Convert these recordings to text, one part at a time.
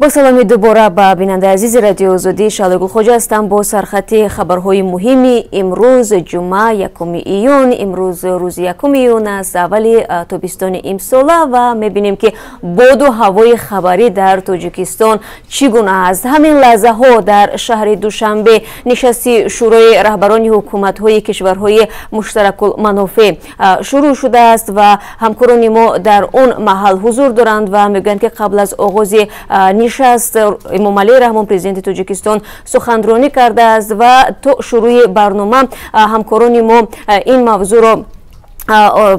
Бо саломи дубора ба бинандаи азизи Радиои Озодӣ. Шаҳлои Гулхоҷа ҳастам бо сархати хабарҳои муҳими имрӯз, ҷумъа, 1 июн. Имрӯз рӯзи 1 июн аст, аввали тобистони имсола, ва мебинем, ки боду ҳавои хабарӣ дар Тоҷикистон чӣ гуна аст. Ҳамин лаҳзаҳо дар шаҳри Душанбе нишасти Шӯрои раҳбарони ҳукуматҳои кишварҳои муштаракулманофеъ шурӯъ шудааст ва ҳамкорони мо дар он маҳал ҳузур доранд ва мегӯянд, ки қабл аз оғози нишаст Эмомалӣ Раҳмон, президенти Тоҷикистон, суханронӣ кардааст ва то шурӯи барнома ҳамкорони мо ин мавзӯъро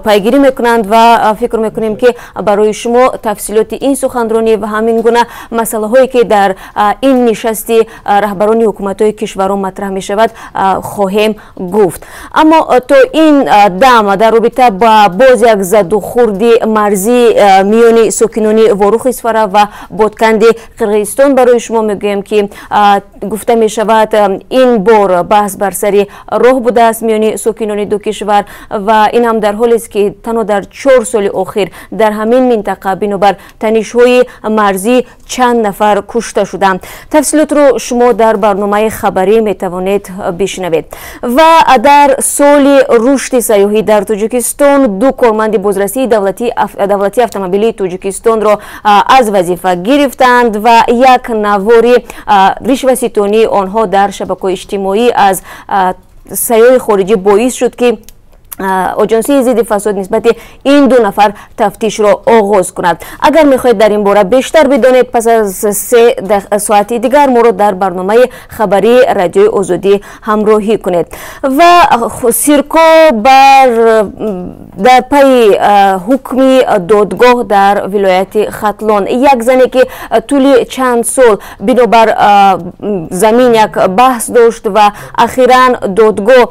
пайгирӣ мекунанд ва фикр мекунем, ки барои шумо тафсилоти ин суханронӣ ва ҳамин гуна масъалаҳое, ки дар ин нишасти раҳбарони ҳукуматҳои кишварон матраҳ мешавад, хоҳем гуфт. Аммо то ин дам дар робита ба боз як задухӯрди марзӣ миёни сокинони Ворухи Исфара ва Ботканди Қирғизистон барои шумо мегӯем, ки гуфта мешавад, ин бор баҳс бар сари роҳ будааст миёни сокинони ду кишвар. Ва ин ҳам дар ҳолест, ки танҳо дар 4 соли охир дар ҳамин минтақа бинобар танишҳои марзӣ чанд нафар кушта шуданд. Тафсилотро шумо дар барномаи хабарӣ метавонед бишнавед. Ва дар соли рушди сайёҳӣ дар Тоҷикистон ду корманди бозрасии давлатии автомобилии Тоҷикистонро аз вазифа гирифтанд ва як навори ришваситонии онҳо дар шабакаҳои иҷтимоӣ аз сайёҳи хориҷӣ боис шуд, ки Оҷонсии зидди фасод нисбати ин ду нафар тафтишро оғоз кунад. Агар мехоҳед дар ин бора бештар бидонед, пас аз 3 соати дигар моро дар барномаи хабарии Радиои Озодӣ ҳамроҳӣ кунед. Ва сирко бар дар пайи ҳукми додгоҳ дар вилояти Хатлон. Як зане, ки тӯли чанд сол бинобар замин як баҳс дошт ва ахиран додгоҳ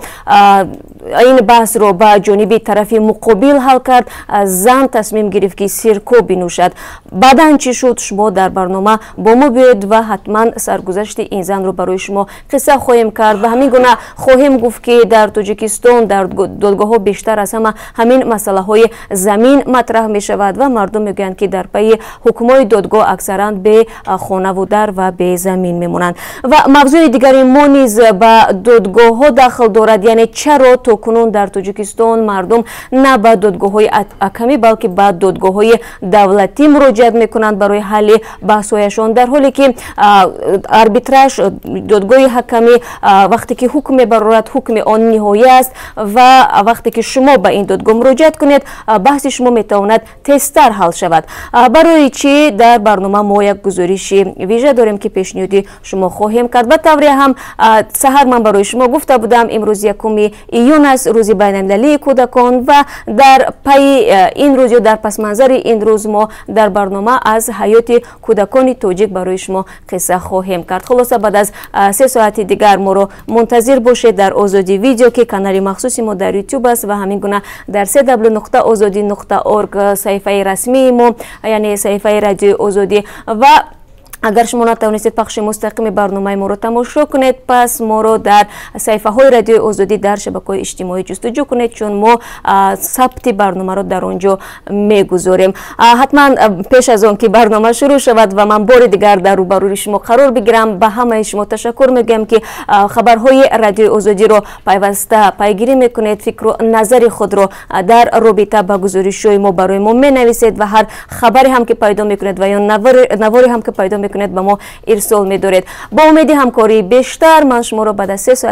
ин баҳсро ба ҷониби тарафи муқобил ҳал кард, зан тасмим гирифт, ки сирко бинӯшад. Баъдан чӣ шуд? Шумо дар барнома бо мо биёед ва ҳатман саргузашти ин занро барои шумо қисса хоҳем кард. Ва ҳамин гуна хоҳем гуфт, ки дар Тоҷикистон дар додгоҳҳо бештар аз ҳама ҳамин масъалаҳои замин матраҳ мешавад ва мардум мегӯянд, ки дар пайи ҳукмҳои додгоҳ аксаран бе хонаву дар ва бе замин мемонанд. Ва мавзӯи дигари мо низ ба додгоҳҳо дахл дорад, яъне чаро то кунун дар Тоҷикистон мардум на ба додгоҳҳои ҳакамӣ, балки ба додгоҳҳои давлатӣ муроҷиат мекунанд барои ҳалли баҳсҳояшон, дар ҳоле ки арбитраж, додгоҳи ҳакамӣ, вақте ки ҳукм мебарорад, ҳукми он ниҳоӣ аст ва вақте ки шумо ба ин додгоҳ муроҷиат кунед, баҳси шумо метавонад тезтар ҳал шавад. Барои чӣ? Дар барнома мо як гузориши вижа дорем, ки пешниҳоди шумо хоҳем кард. Ба тавре ҳам саҳар ман барои шумо гуфта будам, имрӯз 1 июн аст, рӯзи байналмилалии кӯдакон, ва дар пайи ин рӯз ё дар пасманзари ин рӯз мо дар барнома аз ҳаёти кӯдакони тоҷик барои шумо қисса хоҳем кард. Хулоса, баъд аз 3 соати дигар моро мунтазир бошед дар Озодӣ Видео, ки канали махсуси мо дар Ютуб аст, ва ҳамин гуна дар cw.ozodi.org, саҳифаи расмии мо, яъне саҳифаи Радиои Озодӣ. Ва агар шумо натавонистед пахши мустақими барномаи моро тамошо кунед, пас моро дар саҳифаҳои Радиои Озодӣ дар шабакаҳои иҷтимоӣ ҷустуҷӯ кунед, чун мо сабти барномаро дар он ҷо мегузорем. Ҳатман пеш аз он ки барнома шурӯъ шавад ва ман бори дигар дар рӯбарӯи шумо қарор бигирам, ба ҳамаи шумо ташаккур мегӯям, ки хабарҳои Радиои Озодиро пайваста пайгирӣ мекунед, фикру назари худро дар робита ба гузоришҳои мо барои мо менависед ва ҳар хабаре ҳам ки пайдо мекунед ва ё наворе ҳам ки пайдо мекунед, ба мо ирсол медоред. Бо умеди ҳамкории бештар ман шуморо баъд аз 3 соати